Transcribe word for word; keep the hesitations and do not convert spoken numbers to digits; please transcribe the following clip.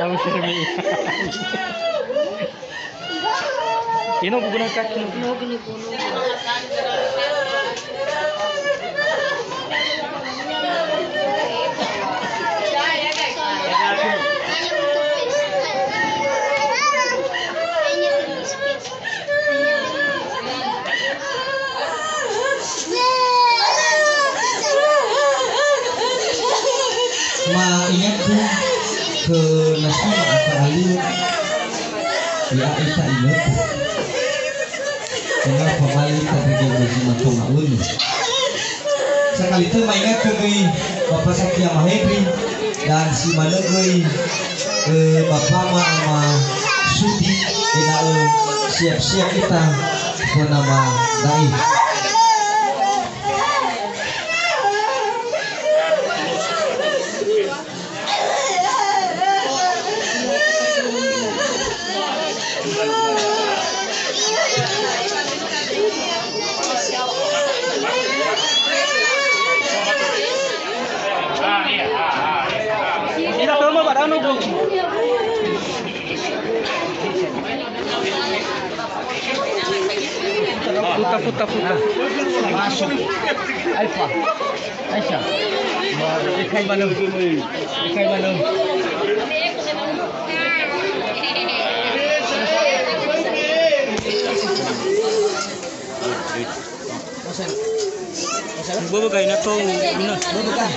Kamu seremi. Ino guguna kaki. Ma'ingatku khö nasima ata alio, ya'ita inötö. Ena'ö fabali ita dege göi zi mato nga'öni. Sakali tö ma'ingatku göi Bapa Sakia Mahendri, dan si manö göi, eh, Bapama Ama Sudi, ena'ö siap-siap ita fönama da'i. Ira, tolong, Pak, anu, Bu. Puta, puta, puta. Masuk. Aisyah. Aisyah. Ikai malam. Ikai malam. Bobo kai na to, na. Bobo kai.